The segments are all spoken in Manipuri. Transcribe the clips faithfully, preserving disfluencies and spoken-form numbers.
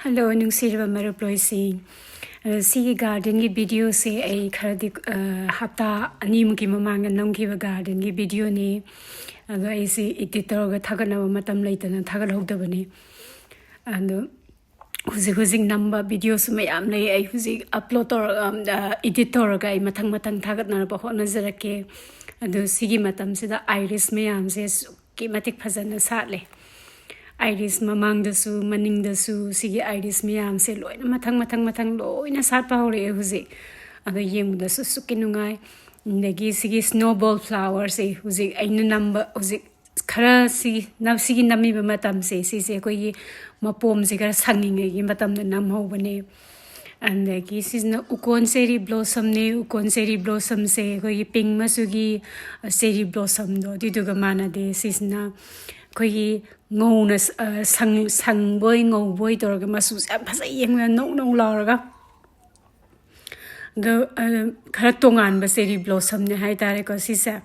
ꯍꯜꯂꯣ, ꯅꯨꯡꯁꯤꯔꯕ ꯃꯔꯨꯞꯂꯣꯏꯁꯤꯡ꯫ ꯑꯗꯣ ꯁꯤꯒꯤ ꯒꯥꯔꯗꯦꯟꯒꯤ ꯚꯤꯗꯤꯑꯣꯁꯦ ꯑꯩ ꯈꯔꯗꯤ, ꯑ, ꯍꯞꯇꯥ ꯑꯅꯤꯃꯨꯛꯀꯤ ꯃꯃꯥꯡꯗ ꯅꯝꯈꯤꯕ ꯒꯥꯔꯗꯦꯟꯒꯤ ꯚꯤꯗꯤꯑꯣꯅꯤ꯫ ꯑꯗꯣ ꯑꯩꯁꯦ ꯏꯗꯤꯠ ꯇꯧꯔꯒ ꯊꯥꯒꯠꯅꯕ ꯃꯇꯝ ꯂꯩꯇꯅ ꯊꯥꯒꯠꯍꯧꯗꯕꯅꯤ꯫ ꯑꯗꯣ ꯍꯧꯖꯤꯛ ꯍꯧꯖꯤꯛ ꯅꯝꯕ ꯚꯤꯗꯤꯑꯣꯁꯨ ꯃꯌꯥꯝ ꯂꯩ꯫ ꯑꯩ ꯍꯧꯖꯤꯛ ꯑꯞꯂꯣꯗ ꯇꯧꯔꯒ, ꯑ, ꯏꯗꯤꯠ ꯇꯧꯔꯒ ꯑꯩ ꯃꯊꯪ ꯃꯊꯪ ꯊꯥꯒꯠꯅꯅꯕ ꯍꯣꯠꯅꯖꯔꯛꯀꯦ꯫ ꯑꯗꯣ ꯁꯤꯒꯤ ꯃꯇꯝꯁꯤꯗ ꯑꯥꯏꯔꯤꯁ ꯃꯌꯥꯝꯁꯦ ꯑꯁꯨꯛꯀꯤ ꯃꯇꯤꯛ ꯐꯖꯅ ꯁꯥꯠꯂꯦ꯫ ꯑꯥꯏꯔꯤꯁ ꯃꯃꯥꯡꯗꯁꯨ ꯃꯅꯤꯡꯗꯁꯨ ꯁꯤꯒꯤ ꯑꯥꯏꯔꯤꯁ ꯃꯌꯥꯝꯁꯦ ꯂꯣꯏꯅ ꯃꯊꯪ ꯃꯊꯪ ꯃꯊꯪ ꯂꯣꯏꯅ ꯁꯥꯠꯄ ꯍꯧꯔꯛꯑꯦ ꯍꯧꯖꯤꯛ꯫ ꯑꯗꯣ ꯌꯦꯡꯕꯗꯁꯨ ꯑꯁꯨꯛꯀꯤ ꯅꯨꯡꯉꯥꯏ꯫ ꯑꯗꯒꯤ ꯁꯤꯒꯤ ꯁ꯭ꯅꯣꯕꯣꯜ ꯐ꯭ꯂꯥꯋꯔꯁꯦ ꯍꯧꯖꯤꯛ ꯑꯩꯅ ꯅꯝꯕ, ꯍꯧꯖꯤꯛ ꯈꯔ ꯁꯤ ꯅꯝ-, ꯁꯤꯒꯤ ꯅꯝꯃꯤꯕ ꯃꯇꯝꯁꯦ, ꯁꯤꯁꯦ ꯑꯩꯈꯣꯏꯒꯤ ꯃꯄꯣꯝꯁꯦ ꯈꯔ ꯁꯪꯉꯤꯉꯩꯒꯤ ꯃꯇꯝꯗ ꯅꯝꯍꯧꯕꯅꯦ꯫ ꯑꯗꯒꯤ ꯁꯤꯁꯤꯅ ꯎꯀꯣꯟ ꯆꯦꯔꯤ ꯕ꯭ꯂꯣꯁꯝꯅꯦ꯫ ꯎꯀꯣꯟ ꯆꯦꯔꯤ ꯕ꯭ꯂꯣꯁꯝꯁꯦ ꯑꯩꯈꯣꯏꯒꯤ ꯄꯤꯡ ꯃꯆꯨꯒꯤ, ꯑ, ꯆꯦꯔꯤ ꯕ꯭ꯂꯣꯁꯝꯗꯣ ꯑꯗꯨꯏꯗꯨꯒ ꯃꯥꯟꯅꯗꯦ꯫ ꯁꯤꯁꯤꯅ ꯑꯩꯈꯣꯏꯒꯤ ꯉꯧꯅ ꯁ-, ꯑ, ꯁꯪ-, ꯁꯪꯕꯣꯏ ꯉꯧꯕꯣꯏ ꯇꯧꯔꯒ ꯃꯆꯨꯁꯦ ꯌꯥꯝ ꯐꯖꯩ, ꯌꯦꯡꯕꯗ ꯅꯧ ꯅꯧ ꯂꯥꯎꯔꯒ꯫ ꯑꯗꯣ, ꯑ, ꯈꯔ ꯇꯣꯉꯥꯟꯕ ꯆꯦꯔꯤ ꯕ꯭ꯂꯣꯁꯝꯅꯦ ꯍꯥꯏꯇꯥꯔꯦꯀꯣ ꯁꯤꯁꯦ꯫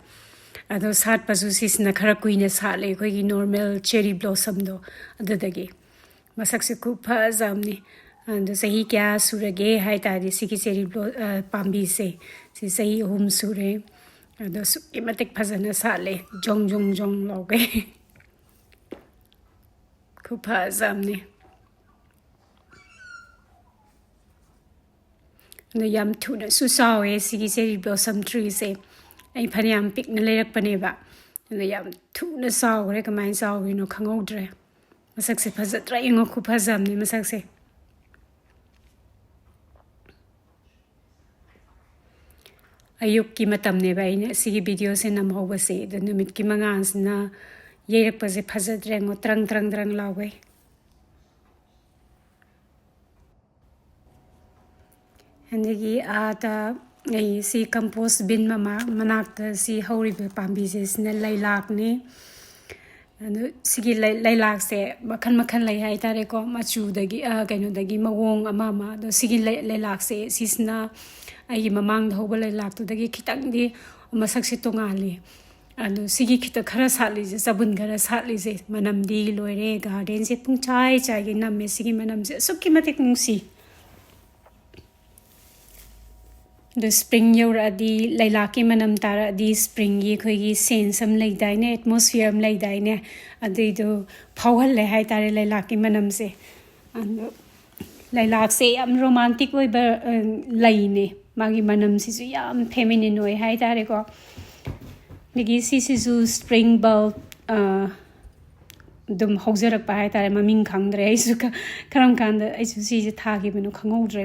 ꯑꯗꯣ ꯁꯥꯠꯄꯁꯨ ꯁꯤꯁꯤꯅ ꯈꯔ ꯀꯨꯏꯅ ꯁꯥꯠꯂꯦ, ꯑꯩꯈꯣꯏꯒꯤ ꯅꯣꯔꯃꯦꯜ ꯆꯦꯔꯤ ꯕ꯭ꯂꯣꯁꯝꯗꯣ ꯑꯗꯨꯗꯒꯤ꯫ ꯃꯁꯛꯁꯦ ꯈꯨꯐꯖ ꯑꯃꯅꯤ꯫ ꯑꯗꯣ ꯆꯍꯤ ꯀꯌꯥ ꯁꯨꯔꯒꯦ ꯍꯥꯏ ꯇꯥꯔꯗꯤ ꯁꯤꯒꯤ ꯆꯦꯔꯤ ꯕ꯭ꯂꯣ-, ꯑ, ꯄꯥꯝꯕꯤꯁꯦ, ꯁꯤ ꯆꯍꯤ ꯑꯍꯨꯝ ꯁꯨꯔꯦ꯫ ꯑꯗꯣ ꯑꯁꯨꯛꯀꯤ ꯃꯇꯤꯛ ꯐꯖꯅ ꯁꯥꯠꯂꯦ, ꯖꯣꯡ ꯖꯣꯡ ꯖꯣꯡ ꯂꯥꯎꯒꯩ꯫ ꯈꯨꯐꯖ ꯑꯃꯅꯤ꯫ ꯑꯗꯣ ꯌꯥꯝ ꯊꯨꯅꯁꯨ ꯆꯥꯎꯋꯦ ꯁꯤꯒꯤ ꯆꯦꯔꯤ ꯕ꯭ꯂꯣꯁꯝ ꯇ꯭ꯔꯤꯁꯦ꯫ ꯑꯩ ꯐꯅꯌꯥꯝ ꯄꯤꯛꯅ ꯂꯩꯔꯛꯄꯅꯦꯕ, ꯑꯗꯣ ꯌꯥꯝ ꯊꯨꯅ ꯆꯥꯎꯈ꯭ꯔꯦ꯫ ꯀꯃꯥꯏꯅ ꯆꯥꯎꯈ꯭ꯔꯤꯅꯣ ꯈꯪꯍꯧꯗ꯭ꯔꯦ꯫ ꯃꯁꯛꯁꯦ ꯐꯖꯗ꯭ꯔꯥ ꯌꯦꯡꯉꯣ, ꯈꯨꯐꯖ ꯑꯃꯅꯤ ꯃꯁꯛꯁꯦ꯫ ꯑꯌꯨꯛꯀꯤ ꯃꯇꯝꯅꯦꯕ ꯑꯩꯅ ꯁꯤꯒꯤ ꯚꯤꯗꯤꯑꯣꯁꯦ ꯅꯝꯍꯧꯕꯁꯦ꯫ ꯑꯗꯣ ꯅꯨꯃꯤꯠꯀꯤ ꯃꯉꯥꯜꯁꯤꯅ ꯌꯩꯔꯛꯄꯁꯦ ꯐꯖꯗ꯭ꯔꯦ ꯌꯦꯡꯉꯣ, ꯇ꯭ꯔꯪ ꯇ꯭ꯔꯪ ꯇ꯭ꯔꯪ ꯂꯥꯎꯒꯩ꯫ ꯑꯗꯒꯤ ꯑꯥꯗ ꯑꯩ ꯁꯤ ꯀꯝꯄꯣꯁ ꯕꯤꯟ ꯃꯃꯥ-, ꯃꯅꯥꯛꯇ ꯁꯤ ꯍꯧꯔꯤꯕ ꯄꯥꯝꯕꯤꯁꯦ, ꯁꯤꯅ ꯂꯩꯂꯥꯛꯅꯤ꯫ ꯑꯗꯨ ꯁꯤꯒꯤ ꯂꯩ-, ꯂꯩꯂꯥꯛꯁꯦ ꯃꯈꯜ ꯃꯈꯜ ꯂꯩ ꯍꯥꯏꯇꯥꯔꯦꯀꯣ, ꯃꯆꯨꯗꯒꯤ, ꯑ, ꯀꯩꯅꯣꯗꯒꯤ ꯃꯑꯣꯡ ꯑꯃ ꯑꯃ꯫ ꯑꯗꯣ ꯁꯤꯒꯤ ꯂꯩ-, ꯂꯩꯂꯥꯛꯁꯦ, ꯁꯤꯁꯤꯅ ꯑꯩꯒꯤ ꯃꯃꯥꯡꯗ ꯍꯧꯕ ꯂꯩꯂꯥꯛꯇꯨꯗꯒꯤ ꯈꯤꯇꯪꯗꯤ ꯃꯁꯛꯁꯦ ꯇꯣꯉꯥꯜꯂꯤ꯫ ꯑꯗꯣ ꯁꯤꯒꯤ ꯈꯤꯇ ꯈꯔ ꯁꯥꯠꯂꯤꯁꯦ, ꯆꯕꯨꯟ ꯈꯔ ꯁꯥꯠꯂꯤꯁꯦ, ꯃꯅꯝꯗꯤ ꯂꯣꯏꯔꯦ꯫ ꯒꯥꯔꯗꯦꯟꯁꯦ ꯄꯨꯡꯆꯥꯏ ꯆꯥꯏꯒꯩ ꯅꯝꯃꯦ꯫ ꯁꯤꯒꯤ ꯃꯅꯝꯁꯦ ꯑꯁꯨꯛꯀꯤ ꯃꯇꯤꯛ ꯅꯨꯡꯁꯤ꯫ ꯑꯗꯨ ꯁ꯭ꯄ꯭ꯔꯤꯡ ꯌꯧꯔꯛꯑꯗꯤ, ꯂꯩꯂꯥꯛꯀꯤ ꯃꯅꯝ ꯇꯥꯔꯛꯑꯗꯤ, ꯁ꯭ꯄ꯭ꯔꯤꯡꯒꯤ ꯑꯩꯈꯣꯏꯒꯤ ꯁꯦꯟꯁ ꯑꯃ ꯂꯩꯗꯥꯏꯅꯦ, ꯑꯦꯠꯃꯣꯁꯐꯤꯌꯔ ꯑꯃ ꯂꯩꯗꯥꯏꯅꯦ, ꯑꯗꯨꯏꯗꯣ ꯐꯥꯎꯍꯜꯂꯦ ꯍꯥꯏꯇꯥꯔꯦ, ꯂꯩꯂꯥꯛꯀꯤ ꯃꯅꯝꯁꯦ꯫ ꯑꯗꯣ ꯂꯩꯂꯥꯛꯁꯦ ꯌꯥꯝ ꯔꯣꯃꯥꯟꯇꯤꯛ ꯑꯣꯏꯕ, ꯑ, ꯂꯩꯅꯦ꯫ ꯃꯥꯒꯤ ꯃꯅꯝꯁꯤꯁꯨ ꯌꯥꯝ ꯐꯦꯃꯤꯅꯤꯟ ꯑꯣꯏ ꯍꯥꯏꯇꯥꯔꯦꯀꯣ꯫ ꯑꯗꯒꯤ ꯁꯤꯁꯤꯁꯨ ꯁ꯭ꯄ꯭ꯔꯤꯡ ꯕꯜꯕ, ꯑ, ꯑꯗꯨꯝ ꯍꯧꯖꯔꯛꯄ ꯍꯥꯏꯇꯥꯔꯦ꯫ ꯃꯃꯤꯡ ꯈꯪꯗ꯭ꯔꯦ ꯑꯩꯁꯨ, ꯀ-, ꯀꯔꯝ ꯀꯥꯟꯗ ꯑꯩꯁꯨ ꯁꯤꯁꯦ ꯊꯥꯈꯤꯕꯅꯣ ꯈꯪꯍꯧꯗ꯭ꯔꯦ꯫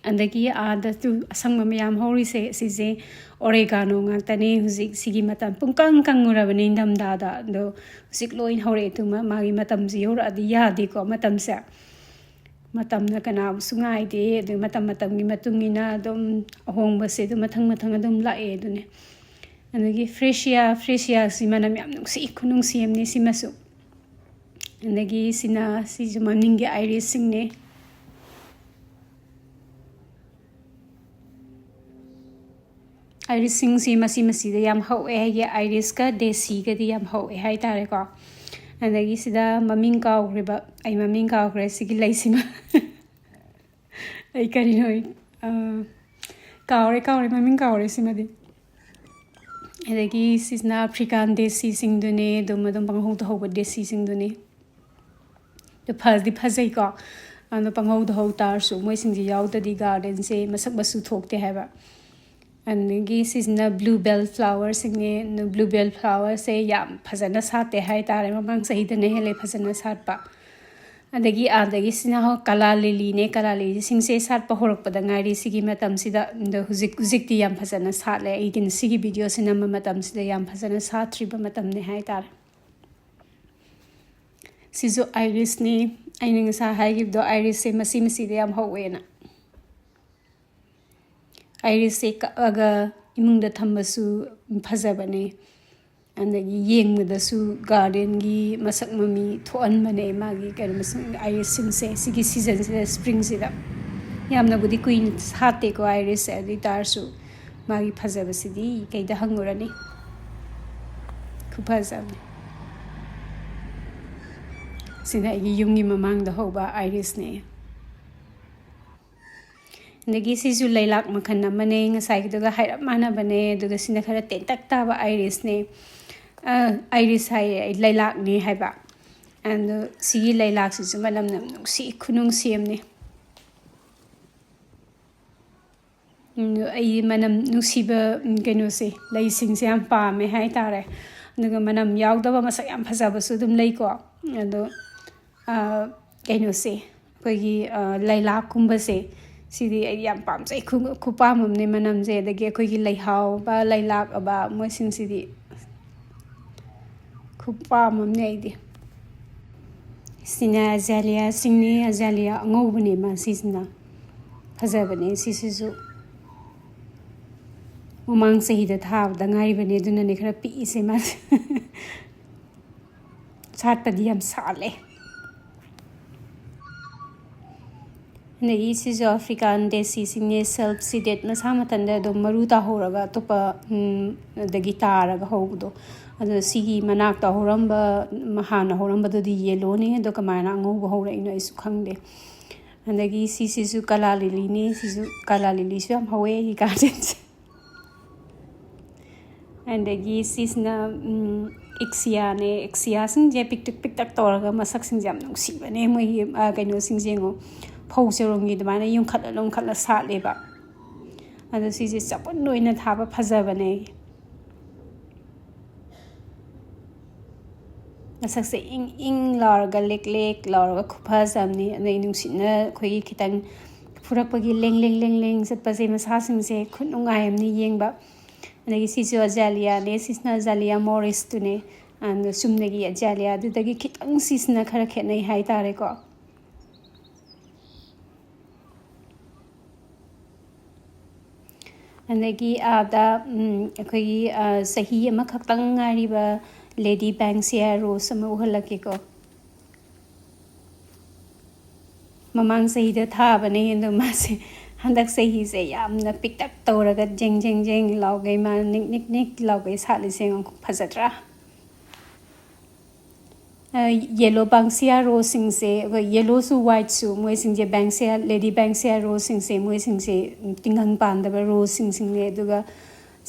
ꯑꯗꯒꯤ ꯑꯥꯗꯁꯨ ꯑꯁꯪꯕ ꯃꯌꯥꯝ ꯍꯧꯔꯤꯁꯦ, ꯁꯤꯁꯦ ꯑꯣꯔꯦꯒꯥꯅꯣ ꯉꯥꯛꯇꯅꯦ꯫ ꯍꯧꯖꯤꯛ ꯁꯤꯒꯤ ꯃꯇꯝ ꯄꯨꯡꯀꯪ ꯀꯪꯉꯨꯔꯕꯅꯦ ꯏꯪꯊꯝꯊꯥꯗ, ꯑꯗꯣ ꯍꯧꯖꯤꯛ ꯂꯣꯏ ꯍꯧꯔꯛꯑꯦ꯫ ꯑꯗꯨꯃ ꯃꯥꯒꯤ ꯃꯇꯝꯁꯦ ꯌꯧꯔꯛꯑꯗꯤ ꯌꯥꯗꯦꯀꯣ, ꯃꯇꯝꯁꯦ꯫ ꯃꯇꯝꯅ ꯀꯅꯥꯕꯨꯁꯨ ꯉꯥꯏꯗꯦ꯫ ꯑꯗꯨ ꯃꯇꯝ ꯃꯇꯝꯒꯤ ꯃꯇꯨꯡ ꯏꯟꯅ ꯑꯗꯨꯝ ꯑꯍꯣꯡꯕꯁꯦ ꯑꯗꯨꯝ ꯃꯊꯪ ꯃꯊꯪ ꯑꯗꯨꯝ ꯂꯥꯛꯑꯦ ꯑꯗꯨꯅꯦ꯫ ꯑꯗꯒꯤ ꯐ꯭ꯔꯦꯁꯤꯌꯥ, ꯐ꯭ꯔꯦꯁꯤꯌꯥꯁꯤ ꯃꯅꯝ ꯌꯥꯝ ꯅꯨꯡꯁꯤ, ꯈꯨꯅꯨꯡꯁꯤ ꯑꯃꯅꯤ ꯁꯤꯃꯁꯨ꯫ ꯑꯗꯒꯤ ꯁꯤꯅ, ꯁꯤꯁꯨ ꯃꯅꯤꯡꯒꯤ ꯑꯥꯏꯔꯤꯁꯁꯤꯡꯅꯦ꯫ ꯑꯥꯏꯔꯤꯁꯁꯤꯡꯁꯤ ꯃꯁꯤ ꯃꯁꯤꯗ ꯌꯥꯝ ꯍꯧꯋꯦ, ꯑꯩꯒꯤ ꯑꯥꯏꯔꯤꯁꯀ ꯗꯦꯁꯤꯒꯗꯤ ꯌꯥꯝ ꯍꯧꯋꯦ ꯍꯥꯏꯇꯥꯔꯦꯀꯣ꯫ ꯑꯗꯒꯤ ꯁꯤꯗ ꯃꯃꯤꯡ ꯀꯥꯎꯈ꯭ꯔꯤꯕ, ꯑꯩ ꯃꯃꯤꯡ ꯀꯥꯎꯈ꯭ꯔꯦ ꯁꯤꯒꯤ ꯂꯩꯁꯤꯃ꯫ ꯑꯩ ꯀꯔꯤꯅꯣ ꯑꯩ, ꯑ, ꯀꯥꯎꯔꯦ, ꯀꯥꯎꯔꯦ, ꯃꯃꯤꯡ ꯀꯥꯎꯔꯦ ꯁꯤꯃꯗꯤ꯫ ꯑꯗꯒꯤ ꯁꯤꯁꯤꯅ ꯑꯐ꯭ꯔꯤꯀꯥꯟ ꯗꯦꯁꯤꯁꯤꯡꯗꯨꯅꯦ, ꯑꯗꯨꯝ, ꯑꯗꯨꯝ ꯄꯪꯍꯧꯗ ꯍꯧꯕ ꯗꯦꯁꯤꯁꯤꯡꯗꯨꯅꯦ꯫ ꯑꯗꯨ ꯐꯗꯤ ꯐꯖꯩꯀꯣ꯫ ꯑꯗꯣ ꯄꯪꯍꯧꯗ ꯍꯧ ꯇꯥꯔꯁꯨ ꯃꯣꯏꯁꯤꯡꯁꯦ ꯌꯥꯎꯗ꯭ꯔꯗꯤ ꯒꯥꯔꯗꯦꯟꯁꯦ ꯃꯁꯛ ꯃꯆꯨ ꯊꯣꯛꯇꯦ ꯍꯥꯏꯕ꯫ ꯑꯗꯒꯤ ꯁꯤꯁꯤꯅ ꯕ꯭ꯂꯨ ꯕꯦꯜ ꯐ꯭ꯂꯥꯋꯔꯁꯤꯡꯅꯦ꯫ ꯑꯗꯨ ꯕ꯭ꯂꯨ ꯕꯦꯜ ꯐ꯭ꯂꯥꯋꯔꯁꯦ ꯌꯥꯝ ꯐꯖꯅ ꯁꯥꯠꯇꯦ ꯍꯥꯏꯇꯥꯔꯦ꯫ ꯃꯃꯥꯡ ꯆꯍꯤꯗꯅ ꯍꯦꯜꯂꯦ ꯐꯖꯅ ꯁꯥꯠꯄ꯫ ꯑꯗꯒꯤ ꯑꯥꯗꯒꯤ ꯁꯤꯅ ꯍꯧ-, ꯀꯂꯥ ꯂꯤꯂꯤꯅꯦ꯫ ꯀꯂꯥ ꯂꯤꯂꯤꯁꯤꯡꯁꯦ ꯁꯥꯠꯄ ꯍꯧꯔꯛꯄꯗ ꯉꯥꯏꯔꯤ ꯁꯤꯒꯤ ꯃꯇꯝꯁꯤꯗ꯫ ꯑꯗꯣ ꯍꯧꯖꯤꯛ, ꯍꯧꯖꯤꯛꯇꯤ ꯌꯥꯝ ꯐꯖꯅ ꯁꯥꯠꯂꯦ꯫ ꯑꯩꯒꯤ ꯁꯤꯒꯤ ꯚꯤꯗꯤꯑꯣꯁꯤ ꯅꯝꯕ ꯃꯇꯝꯁꯤꯗ ꯌꯥꯝ ꯐꯖꯅ ꯁꯥꯠꯇ꯭ꯔꯤꯕ ꯃꯇꯝꯅꯦ ꯍꯥꯏꯇꯥꯔꯦ꯫ ꯁꯤꯁꯨ ꯑꯥꯏꯔꯤꯁꯅꯤ꯫ ꯑꯩꯅ ꯉꯁꯥꯏ ꯍꯥꯏꯈꯤꯕꯗꯣ, ꯑꯥꯏꯔꯤꯁꯁꯦ ꯃꯁꯤ ꯃꯁꯤꯗ ꯌꯥꯝ ꯍꯧꯋꯦꯅ꯫ ꯑꯥꯏꯔꯤꯁꯁꯦ ꯀꯛꯑꯒ ꯏꯃꯨꯡꯗ ꯊꯝꯕꯁꯨ ꯐꯖꯕꯅꯦ꯫ ꯑꯗꯒꯤ ꯌꯦꯡꯕꯗꯁꯨ ꯒꯥꯔꯗꯦꯟꯒꯤ ꯃꯁꯛ ꯃꯃꯤ ꯊꯣꯛꯍꯟꯕꯅꯦ ꯃꯥꯒꯤ ꯀꯩꯅꯣ, ꯃꯁꯛ, ꯑꯥꯏꯔꯤꯁꯁꯤꯡꯁꯦ ꯁꯤꯒꯤ ꯁꯤꯖꯟꯁꯤꯗ, ꯁ꯭ꯄ꯭ꯔꯤꯡꯁꯤꯗ꯫ ꯌꯥꯝꯅꯕꯨꯗꯤ ꯀꯨꯏꯅ ꯁꯥꯠꯇꯦꯀꯣ ꯑꯥꯏꯔꯤꯁꯁꯦ, ꯑꯗꯨ ꯑꯣꯏ ꯇꯥꯔꯁꯨ ꯃꯥꯒꯤ ꯐꯖꯕꯁꯤꯗꯤ ꯀꯩꯗ ꯍꯪꯉꯨꯔꯅꯤ꯫ ꯐꯖꯕꯅꯦ꯫ ꯁꯤꯅ ꯑꯩꯒꯤ ꯌꯨꯝꯒꯤ ꯃꯃꯥꯡꯗ ꯍꯧꯕ irisꯅꯦ꯫ ꯑꯗꯒꯤ ꯁꯤꯁꯨ ꯂꯩꯂꯥꯛ ꯃꯈꯜ ꯑꯃꯅꯦ, ꯉꯁꯥꯏꯒꯤꯗꯨꯒ ꯍꯥꯏꯔꯞ ꯃꯥꯟꯅꯕꯅꯦ, ꯑꯗꯨꯒ ꯁꯤꯅ ꯈꯔ ꯇꯦꯟꯇꯛ ꯇꯥꯕ irisꯅꯦ꯫ ꯑ, iris ꯍꯥꯏꯌꯦ ꯑꯩ, ꯂꯩꯂꯥꯛꯅꯦ ꯍꯥꯏꯕ꯫ ꯑꯗꯣ ꯁꯤꯒꯤ ꯂꯩꯂꯥꯛꯁꯤꯁꯨ ꯃꯅꯝ ꯌꯥꯝ ꯅꯨꯡꯁꯤ, ꯈꯨꯅꯨꯡꯁꯤ ꯑꯃꯅꯦ꯫ ꯎꯝ, ꯑꯩ ꯃꯅꯝ ꯅꯨꯡꯁꯤꯕ, ꯎꯝ, ꯀꯩꯅꯣꯁꯦ, ꯂꯩꯁꯤꯡꯁꯦ ꯌꯥꯝ ꯄꯥꯝꯃꯦ ꯍꯥꯏꯇꯥꯔꯦ꯫ ꯑꯗꯨꯒ ꯃꯅꯝ ꯌꯥꯎꯗꯕ ꯃꯁꯛ ꯌꯥꯝ ꯐꯖꯕꯁꯨ ꯑꯗꯨꯝ ꯂꯩꯀꯣ꯫ ꯑꯗꯣ, ꯑ, ꯀꯩꯅꯣꯁꯦ, ꯑꯩꯈꯣꯏꯒꯤ, ꯑ, ꯂꯩꯂꯥꯛꯀꯨꯝꯕꯁꯦ, ꯁꯤꯗꯤ ꯑꯩ ꯌꯥꯝ ꯄꯥꯝꯖꯩ, ꯈꯨ-, ꯈꯨꯄꯥꯝ ꯑꯃꯅꯦ ꯃꯅꯝꯁꯦ꯫ ꯑꯗꯒꯤ ꯑꯩꯈꯣꯏꯒꯤ ꯂꯩꯍꯥꯎꯕ, ꯂꯩꯂꯥꯛꯑꯕ, ꯃꯣꯏꯁꯤꯡꯁꯤꯗꯤ ꯈꯨꯄꯥꯝ ꯑꯃꯅꯦ ꯑꯩꯗꯤ꯫ ꯁꯤꯅ ꯑꯖꯥꯂꯤꯌꯥꯁꯤꯡꯅꯦ, ꯑꯖꯥꯂꯤꯌꯥ ꯑꯉꯧꯕꯅꯦ ꯃꯥ ꯁꯤꯁꯤꯅ꯫ ꯐꯖꯕꯅꯦ ꯁꯤꯁꯤꯁꯨ꯫ ꯃꯃꯥꯡ ꯆꯍꯤꯗ ꯊꯥꯕꯗ ꯉꯥꯏꯔꯤꯕꯅꯦ, ꯑꯗꯨꯅꯅꯦ ꯈꯔ ꯄꯤꯛꯏꯁꯦ ꯃꯥꯁꯦ꯫ ꯁꯥꯠꯄꯗꯤ ꯌꯥꯝ ꯁꯥꯠꯂꯦ꯫ ꯑꯗꯒꯤ ꯁꯤꯁꯨ African desiꯁꯤꯡꯅꯦ, self seeded, ꯃꯁꯥ ꯃꯊꯟꯇ ꯑꯗꯨꯝ ꯃꯔꯨ ꯇꯥꯍꯧꯔꯒ ꯑꯇꯣꯞꯄ, ꯎꯝ, ꯑꯗꯒꯤ ꯇꯥꯔꯒ ꯍꯧꯕꯗꯣ꯫ ꯑꯗꯣ ꯁꯤꯒꯤ ꯃꯅꯥꯛꯇ ꯍꯧꯔꯝꯕ, ꯍꯥꯟꯅ ꯍꯧꯔꯝꯕꯗꯨꯗꯤ yellowꯅꯦ, ꯑꯗꯣ ꯀꯃꯥꯏꯅ ꯑꯉꯧꯕ ꯍꯧꯔꯛꯏꯅꯣ ꯑꯩꯁꯨ ꯈꯪꯗꯦ꯫ ꯑꯗꯒꯤ ꯁꯤꯁꯤꯁꯨ ꯀꯂꯥ ꯂꯤꯂꯤꯅꯦ, ꯁꯤꯁꯨ ꯀꯂꯥ ꯂꯤꯂꯤꯁꯨ ꯌꯥꯝ ꯍꯧꯋꯦ ꯑꯩꯒꯤ gardenꯁꯦ꯫ ꯑꯗꯒꯤ ꯁꯤꯁꯤꯅ, ꯎꯝ, ꯏꯛꯁꯤꯌꯥꯅꯦ꯫ ꯏꯛꯁꯤꯌꯥꯁꯤꯡꯁꯦ ꯄꯤꯛꯇꯛ ꯄꯤꯛꯇꯛ ꯇꯧꯔꯒ ꯃꯁꯛꯁꯤꯡꯁꯦ ꯌꯥꯝ ꯅꯨꯡꯁꯤꯕꯅꯦ꯫ ꯃꯣꯏꯒꯤ, ꯑ, ꯀꯩꯅꯣꯁꯤꯡꯁꯦ ꯌꯦꯡꯉꯣ, ꯐꯧ ꯆꯔꯣꯡꯒꯤ ꯑꯗꯨꯃꯥꯏꯅ ꯌꯨꯡꯈꯠꯂ ꯂꯨꯡꯈꯠꯂ ꯁꯥꯠꯂꯦꯕ꯫ ꯑꯗꯣ ꯁꯤꯁꯦ ꯆꯕꯨꯟ ꯑꯣꯏꯅ ꯊꯥꯕ ꯐꯖꯕꯅꯦ꯫ ꯃꯁꯛꯁꯦ ꯏꯪ ꯏꯪ ꯂꯥꯎꯔꯒ, ꯂꯦꯛ ꯂꯦꯛ ꯂꯥꯎꯔꯒ ꯈꯨꯐꯖ ꯑꯃꯅꯤ꯫ ꯑꯗꯩ ꯅꯨꯡꯁꯤꯠꯅ ꯑꯩꯈꯣꯏꯒꯤ ꯈꯤꯇꯪ ꯐꯨꯔꯛꯄꯒꯤ ꯂꯦꯡ ꯂꯦꯡ ꯂꯦꯡ ꯂꯦꯡ ꯆꯠꯄꯁꯦ, ꯃꯁꯥꯁꯤꯡꯁꯦ ꯈꯨꯅꯨꯡꯉꯥꯏ ꯑꯃꯅꯤ ꯌꯦꯡꯕ꯫ ꯑꯗꯒꯤ ꯁꯤꯁꯨ ꯑꯖꯥꯂꯤꯌꯥꯅꯦ, ꯁꯤꯁꯤꯅ ꯑꯖꯥꯂꯤꯌꯥ ꯃꯣꯔꯤꯁꯇꯨꯅꯦ꯫ ꯑꯗꯣ ꯆꯨꯝꯅꯒꯤ ꯑꯖꯥꯂꯤꯌꯥꯗꯨꯗꯒꯤ ꯈꯤꯇꯪ ꯁꯤꯁꯤꯅ ꯈꯔ ꯈꯦꯠꯅꯩ ꯍꯥꯏꯇꯥꯔꯦꯀꯣ꯫ ꯑꯗꯒꯤ ꯑꯥꯗ, ꯎꯝ, ꯑꯩꯈꯣꯏꯒꯤ, ꯑ, ꯆꯍꯤ ꯑꯃꯈꯛꯇꯪ ꯉꯥꯏꯔꯤꯕ lady banksia rose ꯑꯃ ꯎꯍꯜꯂꯛꯀꯦꯀꯣ꯫ ꯃꯃꯥꯡ ꯆꯍꯤꯗ ꯊꯥꯕꯅꯦ, ꯑꯗꯣ ꯃꯥꯁꯦ ꯍꯟꯗꯛ ꯆꯍꯤꯁꯦ ꯌꯥꯝꯅ ꯄꯤꯛꯇꯛ ꯇꯧꯔꯒ ꯖꯦꯡ ꯖꯦꯡ ꯖꯦꯡ ꯂꯥꯎꯒꯩ, ꯃꯥ ꯅꯤꯛ ꯅꯤꯛ ꯅꯤꯛ ꯂꯥꯎꯒꯩ ꯁꯥꯠꯂꯤꯁꯦ ꯌꯦꯡꯉꯣ, ꯐꯖꯗ꯭ꯔꯥ? Yellow banksia roseꯁꯤꯡꯁꯦ, ꯑꯩꯈꯣꯏ yellowꯁꯨ whiteꯁꯨ, ꯃꯣꯏꯁꯤꯡꯁꯦ banksia, lady banksia roseꯁꯤꯡꯁꯦ, ꯃꯣꯏꯁꯤꯡꯁꯦ ꯇꯤꯡꯈꯪ ꯄꯥꯟꯗꯕ roseꯁꯤꯡꯁꯤꯡꯅꯦ꯫ ꯑꯗꯨꯒ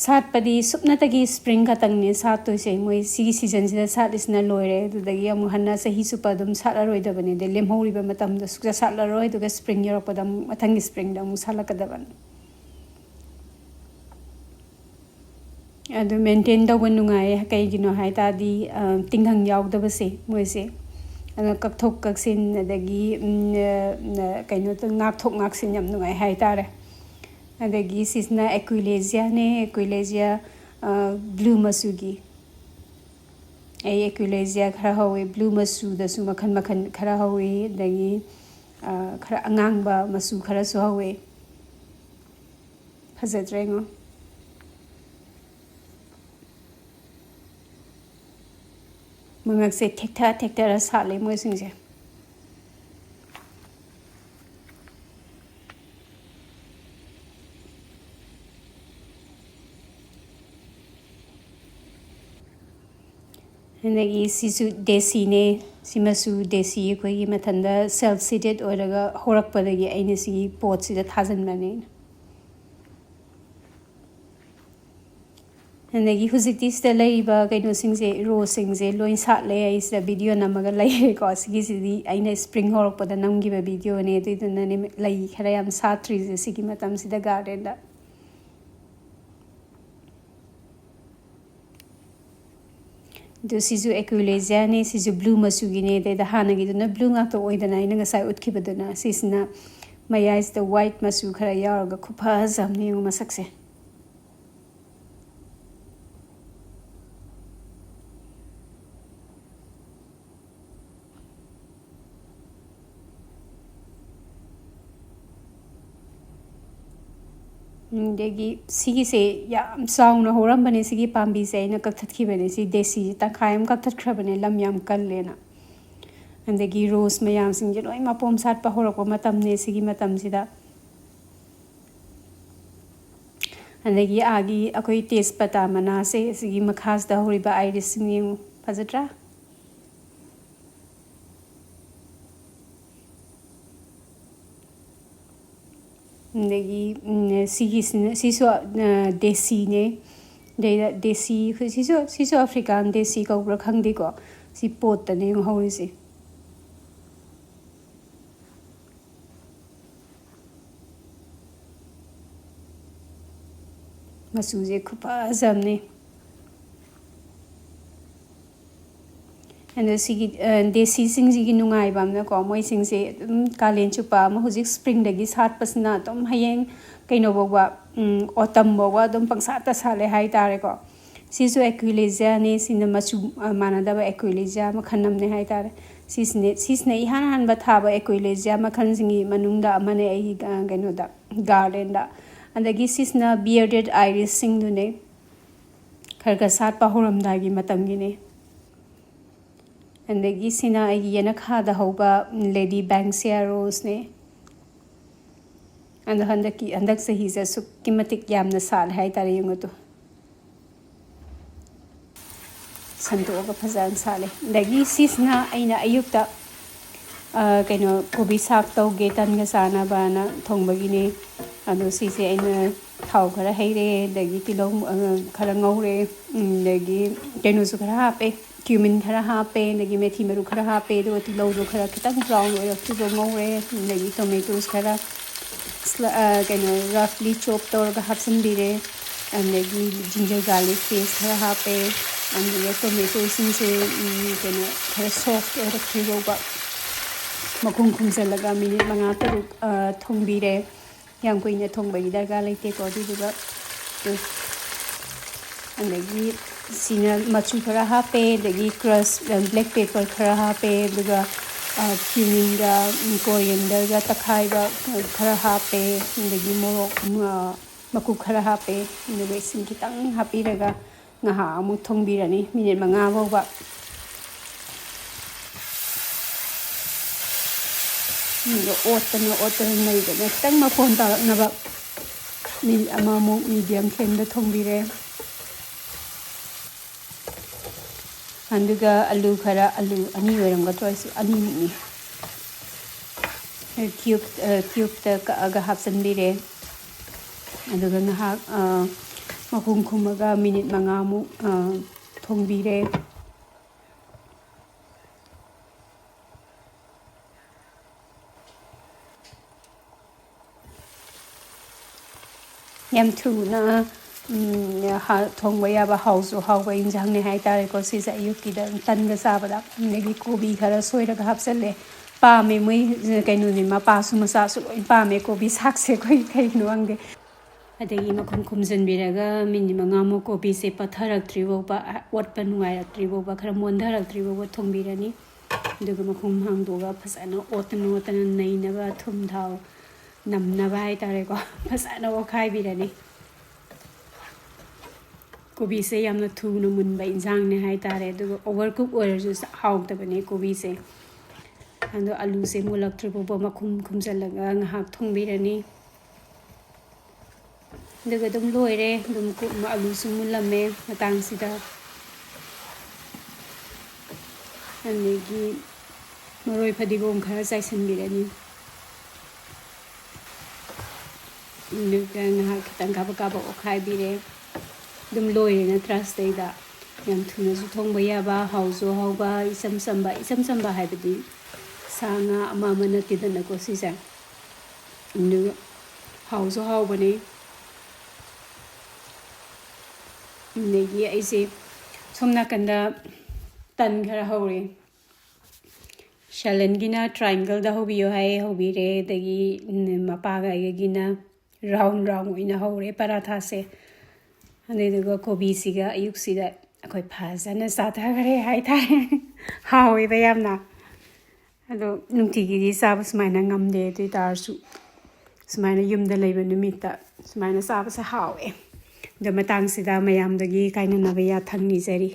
ꯁꯥꯠꯄꯗꯤ ꯁꯨꯞꯅꯇꯒꯤ spring ꯈꯛꯇꯪꯅꯦ ꯁꯥꯠꯇꯣꯏꯁꯦ꯫ ꯃꯣꯏ ꯁꯤꯒꯤ seasonꯁꯤꯗ ꯁꯥꯠꯂꯤꯁꯤꯅ ꯂꯣꯏꯔꯦ꯫ ꯑꯗꯨꯗꯒꯤ ꯑꯃꯨꯛ ꯍꯟꯅ ꯆꯍꯤ ꯆꯨꯞꯄ ꯑꯗꯨꯝ ꯁꯥꯠꯂꯔꯣꯏꯗꯕꯅꯦ꯫ ꯑꯗꯩ ꯂꯦꯝꯍꯧꯔꯤꯕ ꯃꯇꯝꯗꯣ ꯁꯨꯛꯁꯥꯠ ꯁꯥꯠꯂꯔꯣꯏ꯫ ꯑꯗꯨꯒ spring ꯌꯧꯔꯛꯄꯗ ꯑꯃꯨꯛ, ꯃꯊꯪꯒꯤ springꯗ ꯑꯃꯨꯛ ꯁꯥꯠꯂꯛꯀꯗꯕꯅꯤ꯫ ꯑꯗꯨ maintain ꯇꯧꯕ ꯅꯨꯡꯉꯥꯏꯌꯦ꯫ ꯀꯩꯒꯤꯅꯣ ꯍꯥꯏ ꯇꯥꯔꯗꯤ, ꯑ, ꯇꯤꯡꯈꯪ ꯌꯥꯎꯗꯕꯁꯦ ꯃꯣꯏꯁꯦ꯫ ꯑꯗꯨꯅ ꯀꯛꯊꯣꯛ ꯀꯛꯁꯤꯟ, ꯑꯗꯒꯤ, ꯎꯝ, ꯑ, ꯑ, ꯀꯩꯅꯣ ꯇꯧ-, ꯉꯥꯛꯊꯣꯛ ꯉꯥꯛꯁꯤꯟ ꯌꯥꯝ ꯅꯨꯡꯉꯥꯏ ꯍꯥꯏ ꯇꯥꯔꯦ꯫ ꯑꯗꯒꯤ ꯁꯤꯁꯤꯅ Aquilegiaꯅꯦ, Aquilegia, ꯑ, blue ꯃꯆꯨꯒꯤ꯫ ꯑꯩ Aquilegia ꯈꯔ ꯍꯧꯋꯤ, blue ꯃꯆꯨꯗꯁꯨ ꯃꯈꯜ ꯃꯈꯜ ꯈꯔ ꯍꯧꯋꯤ, ꯑꯗꯒꯤ, ꯑ, ꯈꯔ ꯑꯉꯥꯡꯕ ꯃꯆꯨ ꯈꯔꯁꯨ ꯍꯧꯋꯤ꯫ ꯐꯖꯗ꯭ꯔꯥ ꯌꯦꯡꯉꯣ꯫ ꯃꯉꯛꯁꯦ ꯊꯦꯛꯊ ꯊꯦꯛꯊꯔ ꯁꯥꯠꯂꯦ ꯃꯣꯏꯁꯤꯡꯁꯦ꯫ ꯑꯗꯒꯤ ꯁꯤꯁꯨ Desiꯅꯦ꯫ ꯁꯤꯃꯁꯨ Desi ꯑꯩꯈꯣꯏꯒꯤ ꯃꯊꯟꯇ self seeded ꯑꯣꯏꯔꯒ ꯍꯧꯔꯛꯄꯗꯒꯤ ꯑꯩꯅ ꯁꯤꯒꯤ potꯁꯤꯗ ꯊꯥꯖꯤꯟꯕꯅꯦ꯫ ꯑꯗꯒꯤ ꯍꯧꯖꯤꯛꯇꯤ ꯁꯤꯗ ꯂꯩꯔꯤꯕ ꯀꯩꯅꯣꯁꯤꯡꯁꯦ, roseꯁꯤꯡꯁꯦ ꯂꯣꯏ ꯁꯥꯠꯂꯦ꯫ ꯑꯩ ꯁꯤꯗ video ꯅꯝꯃꯒ ꯂꯩꯔꯦꯀꯣ꯫ ꯁꯤꯒꯤꯁꯤꯗꯤ ꯑꯩꯅ spring ꯍꯧꯔꯛꯄꯗ ꯅꯝꯈꯤꯕ videoꯅꯦ꯫ ꯑꯗꯨꯏꯗꯨꯅꯅꯦ ꯂꯩ ꯈꯔ ꯌꯥꯝ ꯁꯥꯠꯇ꯭ꯔꯤꯁꯦ ꯁꯤꯒꯤ ꯃꯇꯝꯁꯤꯗ gardenꯗ꯫ ꯑꯗꯨ ꯁꯤꯁꯨ Aquilegiaꯅꯦ, ꯁꯤꯁꯨ blue ꯃꯆꯨꯒꯤꯅꯦ꯫ ꯑꯗꯩꯗ ꯍꯥꯟꯅꯒꯤꯗꯨꯅ blue ꯉꯥꯛꯇ ꯑꯣꯏꯗꯅ, ꯑꯩꯅ ꯉꯁꯥꯏ ꯎꯠꯈꯤꯕꯗꯨꯅ꯫ ꯁꯤꯁꯤꯅ ꯃꯌꯥꯏꯁꯤꯗ white ꯃꯆꯨ ꯈꯔ ꯌꯥꯎꯔꯒ ꯈꯨꯐꯖ ꯑꯃꯅꯦ ꯌꯦꯡꯉꯨ ꯃꯁꯛꯁꯦ꯫ ꯑꯗꯒꯤ ꯁꯤꯒꯤꯁꯦ ꯌꯥꯝ ꯆꯥꯎꯅ ꯍꯧꯔꯝꯕꯅꯦ, ꯁꯤꯒꯤ ꯄꯥꯝꯕꯤꯁꯦ ꯑꯩꯅ ꯀꯛꯊꯠꯈꯤꯕꯅꯦ꯫ ꯁꯤ Desiꯁꯦ ꯇꯪꯈꯥꯏ ꯑꯃ ꯀꯛꯊꯠꯈ꯭ꯔꯕꯅꯦ, ꯂꯝ ꯌꯥꯝ ꯀꯜꯂꯦꯅ꯫ ꯑꯗꯒꯤ rose ꯃꯌꯥꯝꯁꯤꯡꯁꯦ ꯂꯣꯏ ꯃꯄꯣꯝ ꯁꯥꯠꯄ ꯍꯧꯔꯛꯄ ꯃꯇꯝꯅꯦ ꯁꯤꯒꯤ ꯃꯇꯝꯁꯤꯗ꯫ ꯑꯗꯒꯤ ꯑꯥꯒꯤ ꯑꯩꯈꯣꯏ ꯇꯦꯖꯄꯇꯥ ꯃꯅꯥꯁꯦ, ꯑꯁꯤꯒꯤ ꯃꯈꯥꯁꯤꯗ ꯍꯧꯔꯤꯕ irisꯁꯤꯡ ꯌꯦꯡꯉꯨ, ꯐꯖꯗ꯭ꯔꯥ? ꯑꯗꯒꯤ, ꯎꯝ, ꯁꯤꯒꯤꯁꯤꯅ, ꯁꯤꯁꯨ, ꯑ, ꯗꯦꯁꯤꯅꯦ꯫ ꯑꯗꯩꯗ ꯗꯦꯁꯤ, ꯁꯤꯁꯨ, ꯁꯤꯁꯨ ꯑꯐ꯭ꯔꯤꯀꯥꯟ ꯗꯦꯁꯤ ꯀꯧꯕ꯭ꯔꯥ ꯈꯪꯗꯦꯀꯣ꯫ ꯁꯤ ꯄꯣꯠꯇꯅꯦ ꯌꯦꯡꯉꯣ ꯍꯧꯔꯤꯁꯦ꯫ ꯃꯆꯨꯁꯦ ꯈꯨꯐꯖ ꯑꯃꯅꯤ꯫ ꯑꯗꯣ ꯁꯤꯒꯤ, ꯑ, ꯗꯦꯁꯤꯁꯤꯡꯁꯤꯒꯤ ꯅꯨꯡꯉꯥꯏꯕ ꯑꯃꯅꯀꯣ, ꯃꯣꯏꯁꯤꯡꯁꯦ ꯑꯗꯨꯝ ꯀꯥꯂꯦꯟ ꯆꯨꯞꯄ ꯑꯃ, ꯍꯧꯖꯤꯛ ꯁ꯭ꯄ꯭ꯔꯤꯡꯗꯒꯤ ꯁꯥꯠꯄꯁꯤꯅ ꯑꯗꯨꯝ ꯍꯌꯦꯡ ꯀꯩꯅꯣ ꯐꯥꯎꯕ, ꯎꯝ, ꯑꯣꯇꯝ ꯐꯥꯎꯕ ꯑꯗꯨꯝ ꯄꯪꯁꯥꯠꯇ ꯁꯥꯠꯂꯦ ꯍꯥꯏꯇꯥꯔꯦꯀꯣ꯫ ꯁꯤꯁꯨ ꯑꯦꯀ꯭ꯋꯤꯂꯦꯖꯤꯌꯥꯅꯤ꯫ ꯁꯤꯅ ꯃꯆꯨ, ꯑ, ꯃꯥꯟꯅꯗꯕ ꯑꯦꯀ꯭ꯋꯤꯂꯦꯖꯤꯌꯥ ꯃꯈꯜ ꯑꯃꯅꯦ ꯍꯥꯏꯇꯥꯔꯦ꯫ ꯁꯤꯁꯤꯅꯦ, ꯁꯤꯁꯤꯅ ꯏꯍꯥꯟ ꯍꯥꯟꯕ ꯊꯥꯕ ꯑꯦꯀ꯭ꯋꯤꯂꯦꯖꯤꯌꯥ ꯃꯈꯜꯁꯤꯡꯒꯤ ꯃꯅꯨꯡꯗ ꯑꯃꯅꯦ ꯑꯩꯒꯤ, ꯑ, ꯀꯩꯅꯣꯗ, ꯒꯥꯔꯗꯦꯟꯗ꯫ ꯑꯗꯒꯤ ꯁꯤꯁꯤꯅ bearded irisꯁꯤꯡꯗꯨꯅꯦ꯫ ꯈꯔ ꯈꯔ ꯁꯥꯠꯄ ꯍꯧꯔꯝꯗꯥꯏꯒꯤ ꯃꯇꯝꯒꯤꯅꯦ꯫ ꯑꯗꯒꯤ ꯁꯤꯅ ꯑꯩꯒꯤ ꯌꯦꯅꯈꯥꯗ ꯍꯧꯕ lady banksia roseꯅꯦ꯫ ꯑꯗꯣ ꯍꯟꯗꯛꯀꯤ, ꯍꯟꯗꯛ ꯆꯍꯤꯁꯦ ꯑꯁꯨꯛꯀꯤ ꯃꯇꯤꯛ ꯌꯥꯝꯅ ꯁꯥꯠꯂꯦ ꯍꯥꯏꯇꯥꯔꯦ, ꯌꯦꯡꯉꯨ ꯇꯨ꯫ ꯁꯟꯗꯣꯛꯑꯒ ꯐꯖꯅ ꯁꯥꯠꯂꯦ꯫ ꯑꯗꯒꯤ ꯁꯤꯁꯤꯅ ꯑꯩꯅ ꯑꯌꯨꯛꯇ, ꯑ, ꯀꯩꯅꯣ, ꯀꯣꯕꯤ ꯁꯥꯛ ꯇꯧꯒꯦ, ꯇꯟꯒ ꯆꯥꯅꯕꯅ ꯊꯣꯡꯕꯒꯤꯅꯦ꯫ ꯑꯗꯣ ꯁꯤꯁꯦ ꯑꯩꯅ ꯊꯥꯎ ꯈꯔ ꯍꯩꯔꯦ, ꯑꯗꯒꯤ ꯇꯤꯜꯍꯧ, ꯑ, ꯈꯔ ꯉꯧꯔꯦ, ꯎꯝ, ꯑꯗꯒꯤ ꯀꯩꯅꯣꯁꯨ ꯈꯔ ꯍꯥꯞꯄꯦ, cumin ꯈꯔ ꯍꯥꯞꯄꯦ, ꯑꯗꯒꯤ ꯃꯦꯊꯤ ꯃꯔꯨ ꯈꯔ ꯍꯥꯞꯄꯦ, ꯑꯗꯨꯒ ꯇꯤꯜꯍꯧꯗꯣ ꯈꯔ ꯈꯤꯇꯪ brown ꯑꯣꯏꯔꯛꯇ꯭ꯔꯤꯕ ꯉꯧꯔꯦ, ꯑꯗꯒꯤ tomatoes ꯈꯔ, sli-, ꯑ, ꯀꯩꯅꯣ, roughly chop ꯇꯧꯔꯒ ꯍꯥꯞꯆꯤꯟꯕꯤꯔꯦ꯫ ꯑꯗꯒꯤ ginger garlic paste ꯈꯔ ꯍꯥꯞꯄꯦ꯫ ꯑꯗꯨꯒ tomatoꯁꯤꯡꯁꯦ, ꯎꯝ, ꯀꯩꯅꯣ, ꯈꯔ soft ꯑꯣꯏꯔꯛꯇ꯭ꯔꯤ ꯐꯥꯎꯕ ꯃꯈꯨꯝ ꯈꯨꯝꯖꯤꯜꯂꯒ minute ꯃꯉꯥ ꯇꯔꯨꯛ, ꯑ, ꯊꯣꯡꯕꯤꯔꯦ꯫ ꯌꯥꯝ ꯀꯨꯏꯅ ꯊꯣꯡꯕꯒꯤ ꯗꯔꯀꯥꯔ ꯂꯩꯇꯦꯀꯣ꯫ ꯑꯗꯨꯗꯨꯒ, ꯎꯝ, ꯑꯗꯒꯤ ꯁꯤꯅ ꯃꯆꯨ ꯈꯔ ꯍꯥꯞꯄꯦ, ꯑꯗꯒꯤ crush, black pepper ꯈꯔ ꯍꯥꯞꯄꯦ, ꯑꯗꯨꯒ, ꯑ, cuminꯒ, ꯎꯝ, corianderꯒ ꯇꯛꯈꯥꯏꯕ ꯈꯔ ꯍꯥꯞꯄꯦ, ꯑꯗꯒꯤ ꯃꯣꯔꯣꯛ, ꯎꯝ, ꯑ, ꯃꯀꯨꯞ ꯈꯔ ꯍꯥꯞꯄꯦ, ꯑꯗꯨꯒ ꯏꯁꯤꯡ ꯈꯤꯇꯪ ꯍꯥꯞꯄꯤꯔꯒ ꯉꯥꯏꯍꯥꯛ ꯑꯃꯨꯛ ꯊꯣꯡꯕꯤꯔꯅꯤ, minute ꯃꯉꯥ ꯐꯥꯎꯕ꯫ ꯑꯗꯨꯒ ꯑꯣꯠꯇꯅ, ꯑꯣꯠꯇꯅ ꯂꯩꯗꯅ ꯈꯤꯇꯪ ꯃꯐꯣꯟ ꯇꯥꯔꯛꯅꯕ minute ꯑꯃꯃꯨꯛ medium flameꯗ ꯊꯣꯡꯕꯤꯔꯦ꯫ ꯑꯗꯨꯒ ꯑꯂꯨ ꯈꯔ, ꯑꯂꯨ ꯑꯅꯤ ꯑꯣꯏꯔꯝꯒꯗ꯭ꯔꯣ? ꯑꯩꯁꯨ ꯑꯅꯤꯃꯨꯛꯅꯤ꯫ ꯀ꯭ꯌꯨꯕ ꯀ꯭ꯌꯨꯕꯇ ꯀꯛꯑꯒ ꯍꯥꯞꯆꯤꯟꯕꯤꯔꯦ꯫ ꯑꯗꯨꯒ ꯉꯥꯏꯍꯥꯛ ꯃꯈꯨꯝ ꯈꯨꯝꯃꯒ ꯃꯤꯅꯤꯠ ꯃꯉꯥꯃꯨꯛ ꯊꯣꯡꯕꯤꯔꯦ꯫ ꯌꯥꯝ ꯊꯨꯅ ꯊꯣꯡꯕ ꯌꯥꯕ, ꯍꯥꯎꯁꯨ ꯍꯥꯎꯕ ꯏꯟꯁꯥꯡꯅꯦ ꯍꯥꯏꯇꯥꯔꯦꯀꯣ꯫ ꯁꯤꯁꯦ ꯑꯌꯨꯛꯀꯤꯗ ꯇꯟꯒ ꯆꯥꯕꯗ꯫ ꯑꯗꯒꯤ ꯀꯣꯕꯤ ꯈꯔ ꯁꯣꯏꯔꯒ ꯍꯥꯞꯆꯜꯂꯦ꯫ ꯄꯥꯝꯃꯦ ꯃꯣꯏ, ꯀꯩꯅꯣꯅꯦ, ꯃꯄꯥꯁꯨ ꯃꯆꯥꯁꯨ ꯂꯣꯏ ꯄꯥꯝꯃꯦ ꯀꯣꯕꯤ ꯁꯥꯛꯁꯦ꯫ ꯑꯩꯈꯣꯏ ꯀꯩꯒꯤꯅꯣ ꯈꯪꯗꯦ꯫ ꯑꯗꯒꯤ ꯃꯈꯨꯝ ꯈꯨꯝꯖꯤꯟꯕꯤꯔꯒ ꯃꯤꯅꯤꯠ ꯃꯉꯥꯃꯨꯛ ꯀꯣꯕꯤꯁꯦ ꯄꯠꯊꯔꯛꯇ꯭ꯔꯤ ꯐꯥꯎꯕ, ꯑꯣꯠꯄ ꯅꯨꯡꯉꯥꯏꯔꯛꯇ꯭ꯔꯤ ꯐꯥꯎꯕ, ꯈꯔ ꯃꯣꯟꯊꯔꯛꯇ꯭ꯔꯤ ꯐꯥꯎꯕ ꯊꯣꯡꯕꯤꯔꯅꯤ꯫ ꯑꯗꯨꯒ ꯃꯈꯨꯝ ꯍꯥꯡꯗꯣꯛꯑꯒ ꯐꯖꯅ ꯑꯣꯠꯇꯅ ꯑꯣꯠꯇꯅ ꯅꯩꯅꯕ, ꯊꯨꯝ ꯊꯥꯎ ꯅꯝꯅꯕ ꯍꯥꯏꯇꯥꯔꯦꯀꯣ, ꯐꯖꯅ ꯑꯣꯠꯈꯥꯏꯕꯤꯔꯅꯤ꯫ ꯀꯣꯕꯤꯁꯦ ꯌꯥꯝꯅ ꯊꯨꯅ ꯃꯨꯟꯕ ꯏꯟꯁꯥꯡꯅꯦ ꯍꯥꯏꯇꯥꯔꯦ꯫ ꯑꯗꯨꯒ ꯑꯣꯚꯔ ꯀꯨꯛ ꯑꯣꯏꯔꯁꯨ ꯍꯥꯎꯇꯕꯅꯦ ꯀꯣꯕꯤꯁꯦ꯫ ꯑꯗꯣ ꯑꯂꯨꯁꯦ ꯃꯨꯜꯂꯛꯇ꯭ꯔꯤ ꯐꯥꯎꯕ ꯃꯈꯨꯝ ꯈꯨꯝꯖꯤꯜꯂꯒ ꯉꯥꯏꯍꯥꯛ ꯊꯣꯡꯕꯤꯔꯅꯤ꯫ ꯑꯗꯨꯒ ꯑꯗꯨꯝ ꯂꯣꯏꯔꯦ꯫ ꯑꯗꯨꯝ ꯀꯨꯞꯅ ꯑꯂꯨꯁꯨ ꯃꯨꯜꯂꯝꯃꯦ ꯃꯇꯥꯡꯁꯤꯗ꯫ ꯑꯗꯒꯤ ꯃꯔꯣꯏ ꯐꯗꯤꯒꯣꯝ ꯈꯔ ꯆꯥꯏꯁꯤꯟꯕꯤꯔꯅꯤ꯫ ꯑꯗꯨꯒ ꯉꯥꯏꯍꯥꯛ ꯈꯤꯇꯪ ꯀꯥꯕꯛ ꯀꯥꯕꯛ ꯑꯣꯠꯈꯥꯏꯕꯤꯔꯦ꯫ ꯑꯗꯨꯝ ꯂꯣꯏꯔꯦ ꯅꯠꯇ꯭ꯔꯥ? ꯁꯤꯗꯩꯗ ꯌꯥꯝ ꯊꯨꯅꯁꯨ ꯊꯣꯡꯕ ꯌꯥꯕ, ꯍꯥꯎꯁꯨ ꯍꯥꯎꯕ, ꯏꯆꯝ ꯆꯝꯕ, ꯏꯆꯝ ꯆꯝꯕ ꯍꯥꯏꯕꯗꯤ ꯁꯥ ꯉꯥ ꯑꯃ ꯑꯃ ꯅꯠꯇꯦꯗꯅꯀꯣ ꯁꯤꯁꯦ꯫ ꯑꯗꯨꯒ ꯍꯥꯎꯁꯨ ꯍꯥꯎꯕꯅꯤ꯫ ꯑꯗꯒꯤ ꯑꯩꯁꯦ ꯁꯣꯝ ꯅꯥꯀꯟꯗ ꯇꯟ ꯈꯔ ꯍꯧꯔꯦ꯫ ꯁꯦꯂꯟꯒꯤꯅ ꯇ꯭ꯔꯥꯏꯡꯒꯜꯗ ꯍꯧꯕꯤꯌꯣ ꯍꯥꯏ, ꯍꯧꯕꯤꯔꯦ꯫ ꯑꯗꯒꯤ, ꯎꯝ, ꯃꯄꯥꯒ ꯑꯩꯒꯤꯅ ꯔꯥꯎꯟ ꯔꯥꯎꯟ ꯑꯣꯏꯅ ꯍꯧꯔꯦ ꯄꯔꯥꯊꯥꯁꯦ꯫ ꯑꯗꯨꯗꯨꯒ ꯀꯣꯕꯤꯁꯤꯒ ꯑꯌꯨꯛꯁꯤꯗ ꯑꯩꯈꯣꯏ ꯐꯖꯅ ꯆꯥꯊꯈ꯭ꯔꯦ ꯍꯥꯏꯇꯥꯔꯦ꯫ ꯍꯥꯎꯋꯦꯕ ꯌꯥꯝꯅ꯫ ꯑꯗꯣ ꯅꯨꯡꯇꯤꯒꯤꯗꯤ ꯆꯥꯕ ꯁꯨꯃꯥꯏꯅ ꯉꯝꯗꯦ, ꯑꯗꯨ ꯑꯣꯏ ꯇꯥꯔꯁꯨ ꯁꯨꯃꯥꯏꯅ ꯌꯨꯝꯗ ꯂꯩꯕ ꯅꯨꯃꯤꯠꯇ ꯁꯨꯃꯥꯏꯅ ꯆꯥꯕꯁꯦ ꯍꯥꯎꯋꯦ꯫ ꯑꯗꯣ ꯃꯇꯥꯡꯁꯤꯗ ꯃꯌꯥꯝꯗꯒꯤ ꯀꯥꯏꯅꯅꯕ ꯌꯥꯊꯪ ꯅꯤꯖꯔꯤ꯫